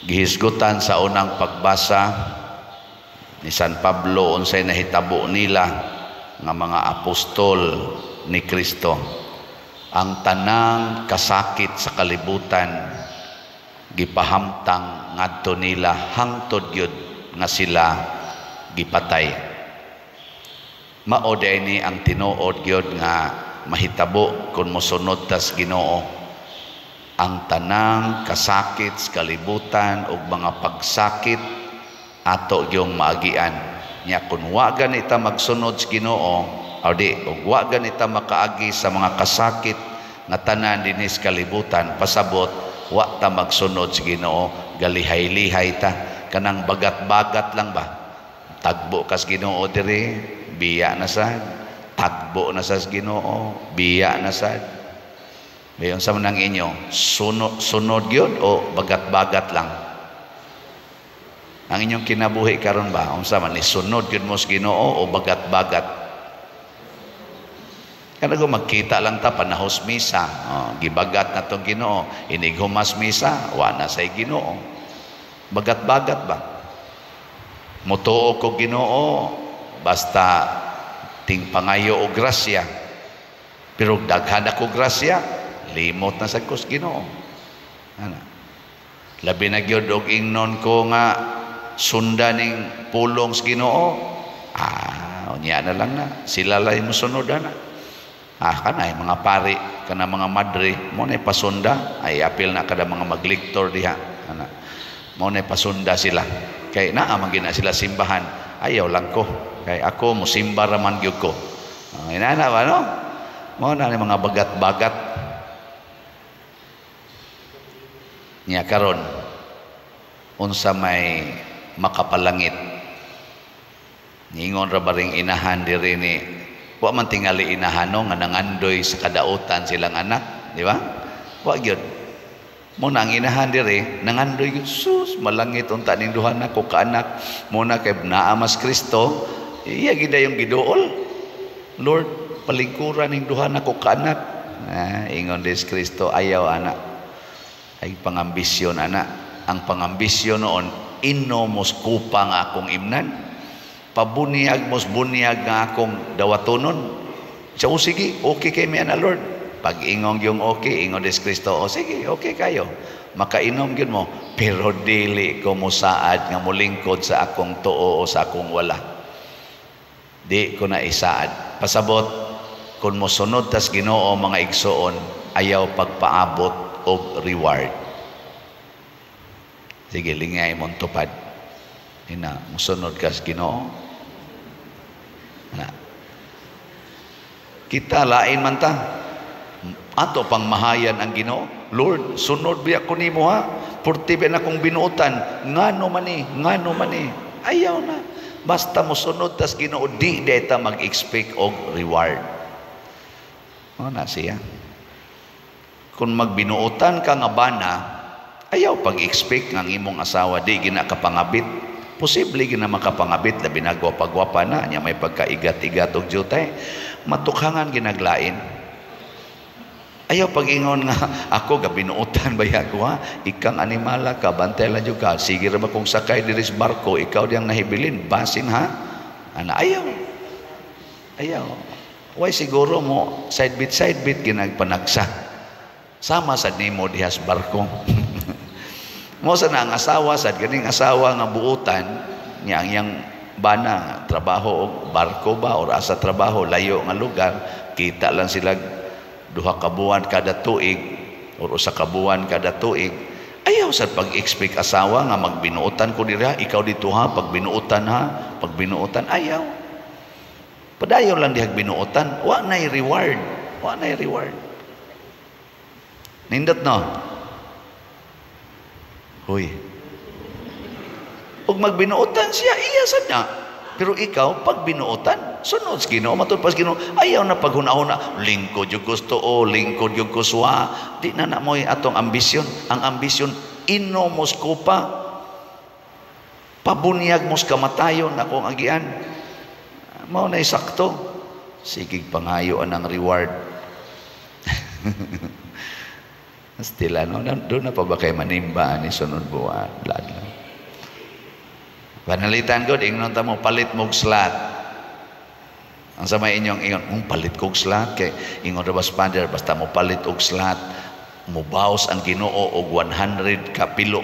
Gihisgutan sa unang pagbasa ni San Pablo unsay nahitabo nila nga mga apostol ni Kristo. Ang tanang kasakit sa kalibutan gipahamtang ngadto nila hangtod gyud nga sila gipatay. Mao ni ang tinuod gyud nga mahitabo kung mosunod tas Ginoo. Ang tanang kasakit sa kalibutan ug mga pagsakit ato gyung maagian. Nya kun wa gani ta magsunod sa Ginoo, o di ug wa gani ta makaagi sa mga kasakit nga tanan dinhi sa kalibutan, pasabot wa ta magsunod sa Ginoo, galihay-lihay ta, kanang bagat-bagat lang ba. Tagbo kas Ginoo diri, biya na sad. Tagbo na sa Ginoo, biya na sad. Mayon sa manang inyo, sunod, sunod gyud o bagat-bagat lang? Ang inyong kinabuhi karon ba, unsa man ni, sunod gyud mo sa Ginoo o bagat-bagat? Kana ko magkita lang ta panahos misa, oh, gibagat na tong Ginoo, inig humas misa, wa na say Ginoo. Bagat-bagat ba? Mutuo ko Ginoo basta ting pangayo og grasya. Pero daghan ako grasya, limot na sad ko sa Ginoo. Ana. Labi na gyud og ingnon ko nga sundan ning pulong sa Ginoo. Ah, unya na lang na. Sila lay mosunod ana. Ah, kanay mga pari, kana mga madre, mo na pasunda, ay apil na kada mga magliktor diha. Ana. Mo na pasunda sila. Kay naa man gina sila simbahan, ayaw lang ko. Kay ako musimba ra man gyud ko. Ah, inana ba no? Mo na ni mga bagat-bagat. Nya karon unsa may makapalangit. Ningon ra baring inahan diri ni wa man tingali inahan no nga nangandoy sa kadautan silang anak, di ba? Wa gyud. Mo na ang inahan diri nangandoy gyud, sus malangit unta ning duha nako ka anak. Mo na kay naa mas Kristo, iya gid yung giduol. Lord, palingkuran ning duha nako ka anak. Ah, ingon des Kristo, ayaw anak. Ay pangambisyon ana. Ang pangambisyon noon, inomos kupa nga akong imnan. Pabuniyag mos bunyag nga akong dawatonon. Siya, oh, sige, okay kay mi ana Lord. Pag ingong yung okay, ingon des Kristo, oh, sige, okay kayo. Makainom gyud mo, pero dili ko mosaad nga molingkod sa akong tuo o sa akong wala. Di ko na isaad. Pasabot, kung mosunod tas Ginoo mga igsoon, ayaw pagpaabot og reward. Sige, lingay mong tupad. Ina, musunod ka sa Ginoo. Na. Kita lain man ta. Ato pang mahayan ang Ginoo. Lord, sunod biya ko nimo ha. Purti ba na akong binuotan. Ngano man ni, ngano man ni. Ayaw na. Basta musunod tas Ginoo, di deta mag-expect og reward. O na siya. Kung magbinuotan ka nga bana, ayaw pag-expect nga ang imong asawa di gina kapangabit. Posible gina makapangabit, labi na gwapa-gwapa na, nya may pagkaigat-igat og jutay. Matukhangan ginaglain. Ayaw pag-ingon nga ako gabinuotan ba ko ha? Ikang animala ka, bantay lang jud ka. Sige ra ba kung sakay diri sa barko, ikaw diyang nahibilin, basin ha? Ana, ayaw. Ayaw. Way siguro mo side bit ginagpanagsa. Sama sad nimo diha sa barko. Mo sa na ang asawa sad ganing asawa nga buutan niya ang iyang bana trabaho og barko ba or asa trabaho layo nga lugar, kita lang sila duha ka buwan kada tuig or usa ka buwan kada tuig. Ayaw sad pag-expect asawa nga magbinuotan ko dira, ikaw dito ha, pagbinuotan ha, pagbinuotan, ayaw. Padayon lang dihag binuotan, wa nay reward, wa nay reward. Nindot no? Hoy. Ug magbinuotan siya, iya sad na. Pero ikaw, pag binuotan, sunod sa Ginoo, matud pa sa Ginoo, ayaw na paghuna-huna, lingkod yung gusto o, lingkod yung kuswa. Di na na mo'y atong ambisyon. Ang ambisyon, inomos ko pa. Pabunyag mos kamatayon akong agian. Mao na'y sakto. Sige, pangayo ang reward. Still, ano, doon na pa ba kay manimba ni sunod buwan? Lalo. Panalitan ko, ingnon ta mo, palit mog slot. Ang sa may inyong ingon, palit kog slot, kay ingon ra ba, basta mo palit og slot, mubaos ang Ginoo og 100 ka pilo.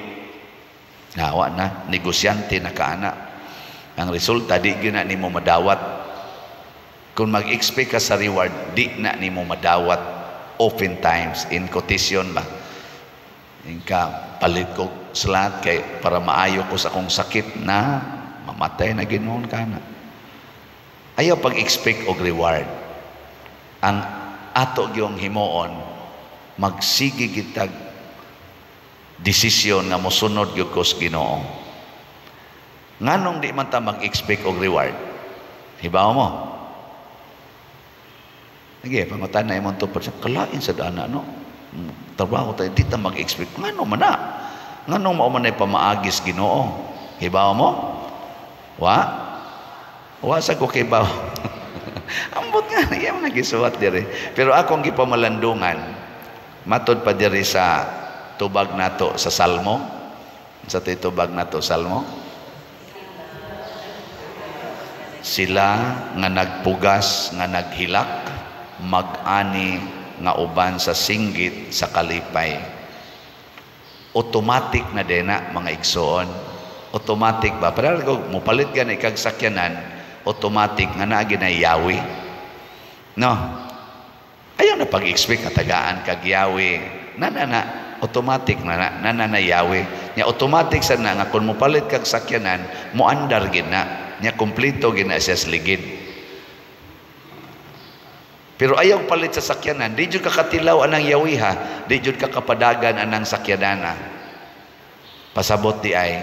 Nawa na, negosyante na kaana. Ang resulta, di gyud na nimo madawat. Kung mag-expect ka sa reward, di na nimo madawat oftentimes in quotation ba. Inka palit ko slot kay para maayo ko sa akong sakit na mamatay na ginoon ka na. Ayaw pag-expect og reward. Ang ato gyung himuon, magsige kitag desisyon nga mosunod gyud ko sa Ginoo. Nganong di man ta mag-expect og reward? Hibaw mo? Sige, pangutan na imong tupad sa kalain sa dana, no? Trabaho tayo, di ta mag-expect. Ngano man na? Nganong mao man ay pamaagis Ginoo? Hibaw mo? Wa? Wa sa ko kibaw. Ambot nga, iya man nagisuwat diri. Pero akong gipamalandungan, matod pa diri sa tubag nato sa Salmo. Sa tubag nato Salmo. Sila nga nagpugas, nga naghilak, mag-ani nga uban sa singgit sa kalipay. Automatic na din na, mga igsoon. Automatic ba? Pero kung mupalit ka na ikag sakyanan, automatic nga naa ginayawi. No? Ayaw na pag-expect katagaan kag yawi. Na na na, automatic na na, na na na yawi. Nya automatic sa na nga kung mupalit kag sakyanan, muandar gid na. Nya kompleto gid na siya sa ligid. Pero ayaw palit sa sakyanan, di jud ka katilaw anang yawiha, di jud ka kapadagan anang sakyanana. Pasabot di ay,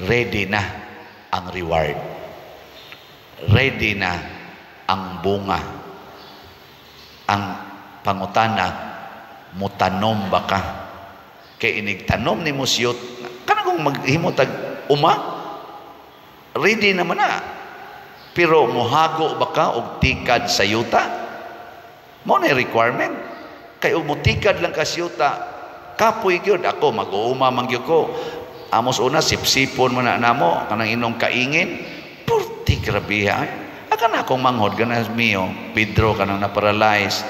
ready na ang reward. Ready na ang bunga. Ang pangutana, mutanom ba ka? Kay inig tanom ni mo siyot, kanang kung maghimo tag uma, ready naman na. Pero muhago ba ka og tikad sa yuta? Mo na requirement. Kay og mutikad lang ka sa yuta, kapoy gyud ako, mag-uuma man gyud ko. Amos una sipsipon man na namo kanang inong kaingin. Purti grabe ha. Aka na akong manghod kana mio, Pedro kanang na-paralyze.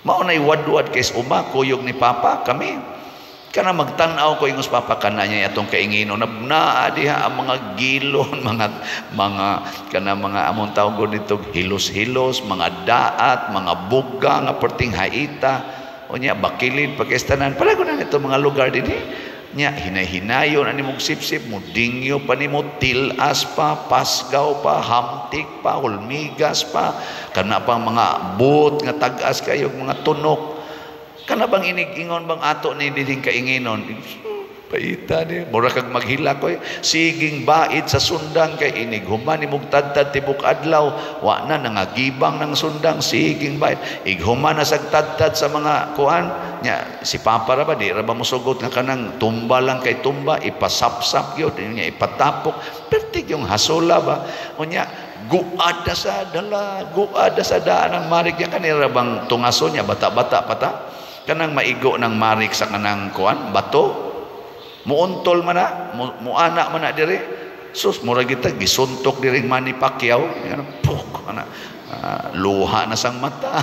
Mao nay wadwad kay uma kuyog ni Papa kami. Kana magtan-aw ko ingos Papa kana niya atong kaingino naa diha ang mga gilon, mga mga kana mga among tawag nito hilos-hilos, mga daat, mga buga nga perting haita. Unya bakilid pagkastanan para ko na nito mga lugar dinhi. Nya hinay-hinayon ani mong sipsip mo dingyo pa nimo tilas pa, pasgaw pa, hamtik pa, hulmigas pa, kana pa mga buot nga tag-as kayo mga tunok. Kana bang inig-ingon bang ato ni dinhing kainginon? Paita ni, mura kag maghila ko. Siging bait sa sundang kay inig human ni mugtadtad tibok adlaw, wa na nangagibang ng sundang, siging bait. Ighuman na sagtadtad sa mga kuan nya si Papa ra ba di ra ba mosugot nga kanang tumba lang kay tumba, ipasapsap gyud nya ipatapok. Pertig yung hasula ba. Unya guada sa dala, guada sa daan ang marik niya kanira bang tungaso niya bata-bata pata. Kanang maigo ng marik sa kanang kuan bato. Muuntol man na, muana man na diri. Sus, mura kita gisuntok diri Manny Pacquiao. Puk, ana, luha na sang mata.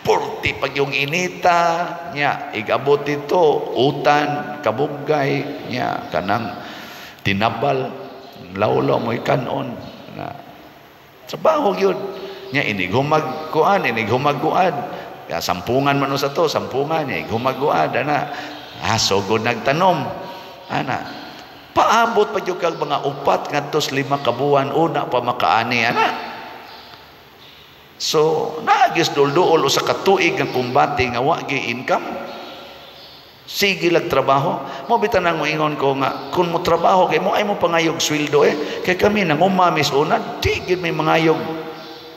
Purti pag yung inita nya igabot dito utan kabugay nya kanang tinabal lawlaw mo'y kanon na trabaho gyud nya inig humag kuan inig humag-guad ya, sampungan man sa to sampungan nya inig humag-guad ana sugod nagtanom ana paabot pa gyud kag mga 4 ngadto 5 ka buwan una pa makaani ana. So naagis dulduol usa ka tuig nga kumbate nga wa gyud income. Sige lag trabaho. Mo bitan ang moingon ko nga kun mo trabaho kay mo ay mo pangayog sweldo eh. Kay kami nangumamis una di gyud may mangayog.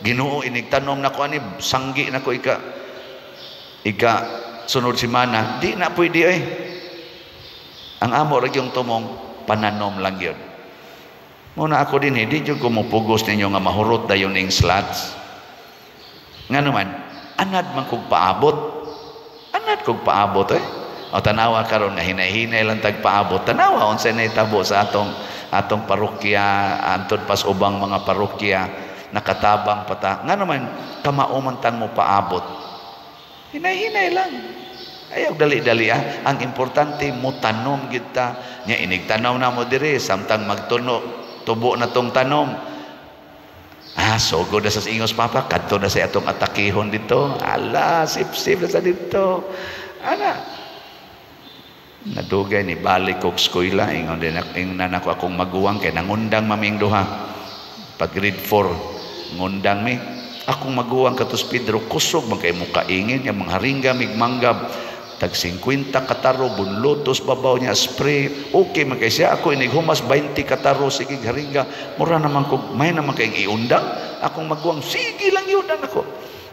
Ginoo inig tanom nako ani sanggi nako ika ika sunod semana di na pwede eh. Ang amo ra gyung tumong pananom lang gyud. Muna ako din eh, di gyud ko mopugos ninyo nga mahurot dayon ning slots. Nga naman, anad man kog paabot. Anad kog paabot eh. O tanawa karon nga hinay-hinay lang tag paabot. Tanawa unsay nahitabo sa atong atong parokya, antud pas ubang mga parokya, nakatabang pata. Nga naman kamao man tang mo paabot. Hinay-hinay lang. Ayaw dali-dali ah. Ang importante mo tanom gyud ta. Nya inig tanaw na mo diri samtang magtuno tubo na tong tanom. Ah, sugod na sa ingos papa, kadto na sa atong atakihon dito. Ala, sip-sip na sa dito. Ana. Nadugay ni balik og eskwela, ingon din ingon na ako akong maguwang kay nangundang maming duha. Pag grade 4, ngundang mi. Akong maguwang katos Pedro, kusog man kay mo kaingin nya mangharingga mig manggab. Tag 50 kataro bunlotos babaw niya spray. Okay man kay siya, ako inig humas 20 kataro sige haringga. Mura naman ko may naman kay iundang. Akong maguwang sige lang iundang ako.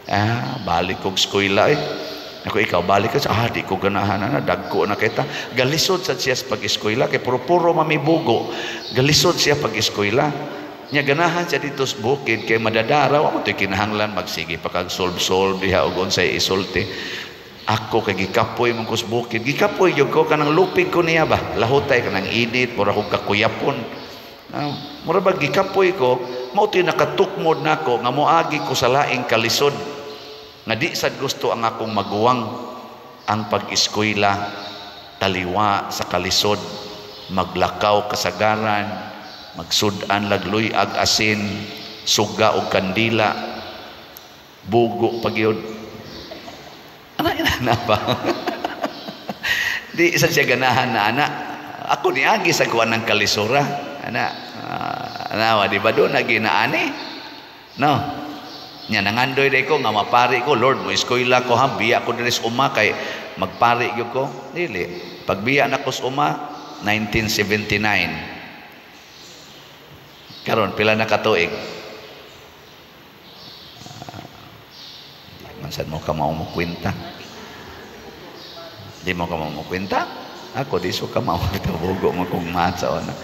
Ah, balik kog eskwela eh. Ako ikaw balik ka, ah di ko ganahan na dagko na kita. Galisod sad siya sa pag-eskwela kay puro-puro mamibugo. Galisod siya pag-eskwela. Nya ganahan siya dito sa bukid kay madadara wa mo to'y kinahanglan magsige pa kag solve-solve diha og unsay isulti. Ako kay gikapoy man ko sa bukid. Gikapoy gyud ko kanang lupig ko niya ba. Lahutay kanang init, mura kog kakuyapon. Ah, mura ba gikapoy ko, mao to'y nakatukmod nako nga moagi ko sa laing kalisod. Nga di sad gusto ang akong maguwang ang pag-eskwela taliwa sa kalisod, maglakaw kasagaran, magsud-an lagluy ag asin, suga og kandila, bugo pa gyud. Ana ina na ba? Di isa siya ganahan na ana. Ako niagi sa kuan ng kalisura. Ana, anawa di ba do na ginaani? No. Nya nangandoy day ko nga mapari ko, Lord, mo eskwela ko ha, biya ko diri sa uma kay magpari gyud ko. Dili. Pagbiya na ko sa uma 1979. Karon pila na ka tuig? Di man sad mo ka mao mo kwenta. Di mo ka mao mo kwenta? Ako di so ka mao bugo mo kong math sa una.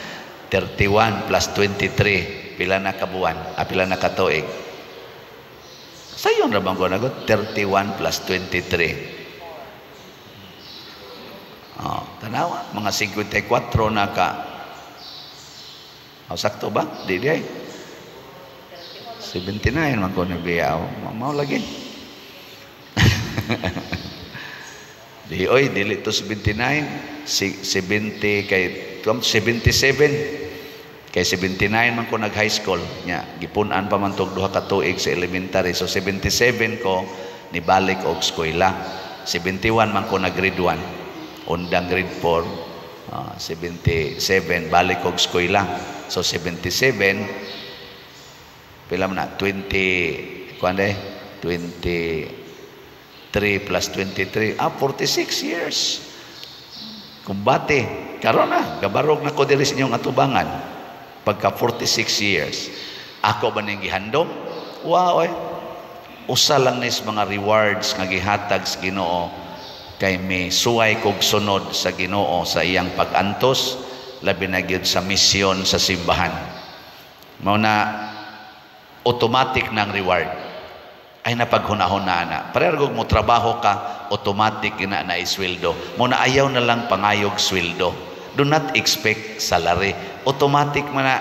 31 plus 23, pila na kabuan? Ah, pila na katuig? Sayon ra bang ko nagot? 31 plus 23. Oh, tanawa, mga 54 na ka. Oh, sakto ba? Di di ay. 79 man ko nabiyaw. Mao lagi. Di oy, dili to 79, 70 kay 77. Kay 79 man ko nag high school nya, gipun-an pa man tog duha ka tuig sa elementary. So 77 ko nibalik og eskwela. 71 man ko nag grade 1, undang grade 4, 77 balik og eskwela. So 77 pila man na 20 kuan day 23 plus 23, ah 46 years. Kumbate karon na gabarog na ko diri sa inyong atubangan. Pagka 46 years, ako ba ning gihandom? Wow, eh. Usa lang nis mga rewards nga gihatag sa Ginoo kay mi suway kog sunod sa Ginoo sa iyang pag-antos, labi na gyud sa misyon sa simbahan. Mao na automatic nang reward. Ay napaghunahon na ana. Pareho mo trabaho ka, automatic ina na isweldo. Mao na ayaw na lang pangayog sweldo. Do not expect salary. Automatic man na.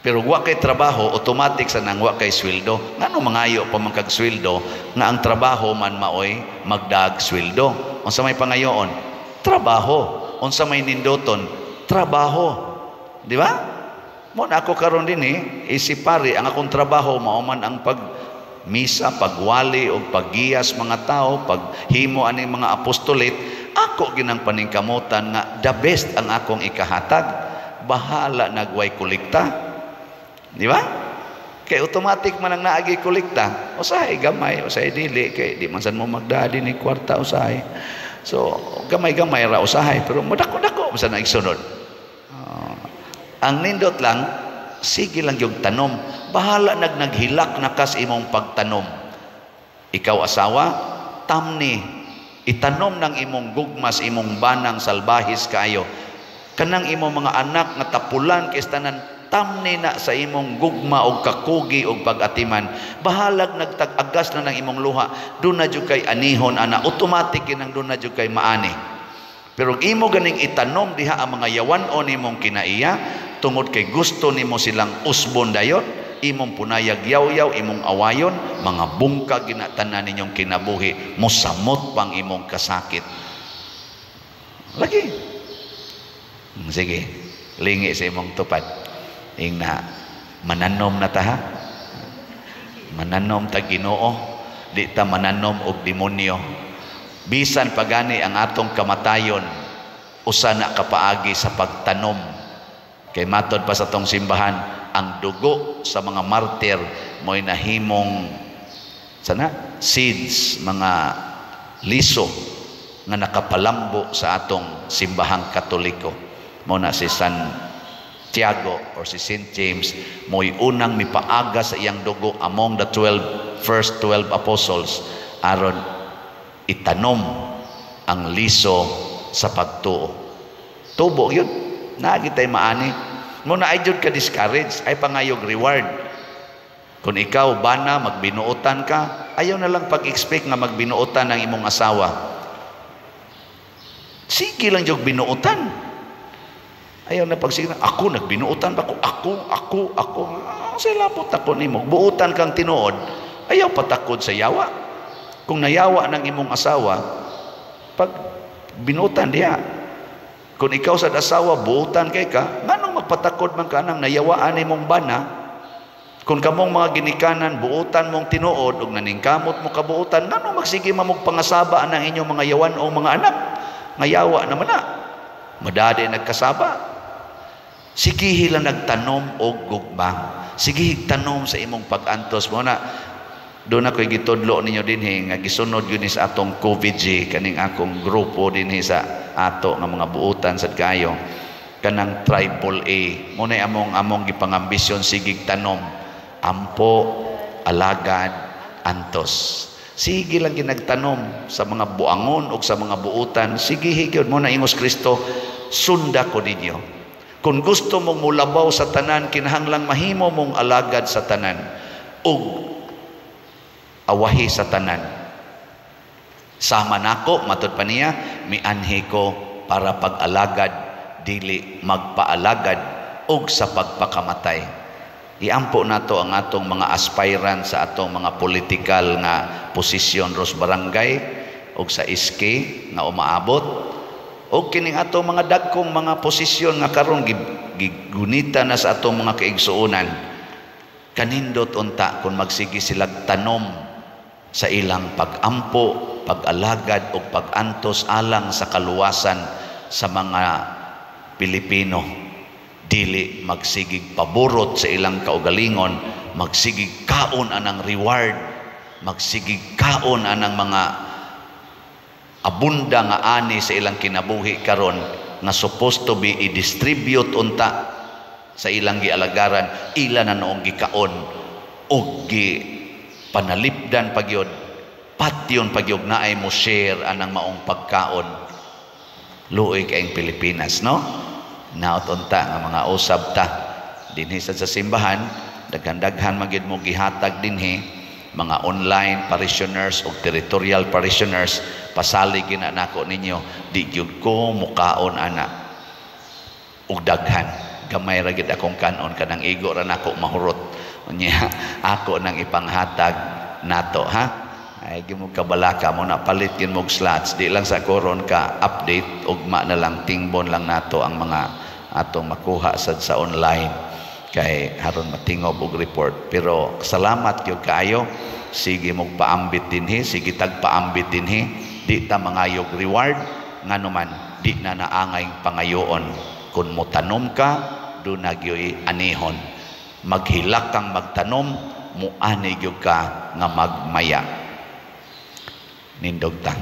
Pero wa kay trabaho, automatic sa nang wa kay sweldo. Ngano mangayo pa man kag sweldo nga ang trabaho man maoy magdaag sweldo. Unsa may pangayoon? Trabaho. Unsa may nindoton? Trabaho. Di ba? Mo na ako karon dinhi, isipari ang akong trabaho mao man ang pag misa, pagwali o paggiyas mga tao, paghimo ani mga apostolate. Ako ginang paningkamutan nga the best ang akong ikahatag. Bahala nagway kolekta. Di ba? Kay automatic man ang naagi kolekta. Usahay gamay, usahay dili kay di man sad mo magdadi ni kwarta usahay. So gamay-gamay ra usahay pero modako-dako man sad ang igsunod. Ang nindot lang, sige lang yung tanom. Bahala naghilak na kas imong pagtanom. Ikaw asawa, tamni. Itanom ng imong gugmas, imong banang salbahis kaayo. Kanang imong mga anak nga tapulan kay tanan, Tamni na sa imong gugma og kakugi og pag-atiman. Bahalag nagtag-agas na ng imong luha, doon na jud kay anihon ana, automatic kinang doon na jud kay maani. Pero imo ganing itanom diha ang mga yawan-on nimong kinaiya tungod kay gusto nimo silang usbon dayon, imong punayag yaw-yaw, imong awayon, mga bungkag ginatanan ninyong kinabuhi, mosamot pang imong kasakit. Lagi. Sige, lingi sa imong tupad. Ingna, mananom na ta ha? Mananom ta Ginoo, di ta mananom og demonyo. Bisan pagani ang atong kamatayon, usa na kapaagi sa pagtanom. Kay matod pa sa tong simbahan, ang dugo sa mga martir mo'y nahimong sana seeds, mga liso nga nakapalambo sa atong simbahang Katoliko. Mo na si San Tiago or si St. James mo'y unang mipaaga sa iyang dugo among the 12 first 12 apostles aron itanom ang liso sa pagtuo. Tubo yun. Naa gyud tay maani. Mo na ay jud ka discourage, ay pangayog reward. Kung ikaw bana magbinuotan ka, ayaw na lang pag-expect nga magbinuotan ang imong asawa. Sige lang jud binuotan. Ayaw na pagsige, ako nagbinuotan ba ko? Ako, ako, ako. Ah, sa lapot ako nimo. Buotan kang tinuod. Ayaw patakod sa yawa. Kung nayawa ng imong asawa, pag binuotan diha. Kung ikaw sa asawa, buotan kay ka, nganong magpatakod man ka nang nayawaan nimong bana? Kung kamong mga ginikanan, buotan mong tinuod, ug naningkamot mo kabuotan, nganong magsige mamog pangasaba ang inyong mga yawan o mga anak? Ngayawa naman na. Madadi nagkasaba. Sige lang nagtanom og gugma. Sige tanom sa imong pag-antos mo na. Doon ako'y gitudlo ninyo dinhi nga gisunod yun sa atong COVID-G kaning akong grupo dinhi sa ato nga mga buutan sad kayo kanang triple A mo na among among gipangambisyon, sigig tanom, ampo, alagad, antos. Sige lang ginagtanom sa mga buangon o sa mga buutan, sige higyod mo na. Ingos Kristo, "Sunda ko ninyo." Kung gusto mong mulabaw sa tanan, kinahanglang mahimo mong alagad sa tanan ug awahi sa tanan. "Sama nako," matud pa niya, "mianhi ko para pag-alagad, dili magpaalagad, ug sa pagpakamatay." Iampo nato ang atong mga aspirant sa atong mga political nga posisyon ros barangay ug sa SK nga umaabot o kining atong mga dagkong mga posisyon nga karon gigunita na sa atong mga kaigsuonan. Kanindot unta kung magsige silag tanom sa ilang pag-ampo, pag-alagad o pag-antos alang sa kaluwasan sa mga Pilipino, dili magsigig paborot sa ilang kaugalingon, magsigig kaon anang reward, magsigig kaon anang mga abunda nga ani sa ilang kinabuhi karon nga supposed to be i-distribute unta sa ilang gialagaran, ila na noong gikaon og gi panalipdan pagyod, patyon pagyod naay mo share anang maong pagkaon. Luoy kaayong Pilipinas, no? Naot unta nga mga usab ta dinhi sa simbahan, daghan-daghan magyud mo gihatag dinhi, mga online parishioners o territorial parishioners, pasalig gina nako ninyo. Di gyud ko mukaon ana ug daghan, gamay ra gid akong kanon, kanang igo ra nako mahurot. Unya ako nang ipanghatag nato ha. Ay mo kabalaka mo na palit gyud mo slots, di lang sa koron ka update, ugma na lang, tingbon lang nato ang mga atong makuha sad sa online kay haron matingob og report. Pero salamat gyud kaayo, sige mong paambit dinhi, sige tag paambit dinhi. Di ta mangayog reward, ngano man di na naangay pangayoon. Kung motanom ka, do na gyoy anihon. Maghilak kang magtanom, muani gyud ka nga magmaya. Nindog ta.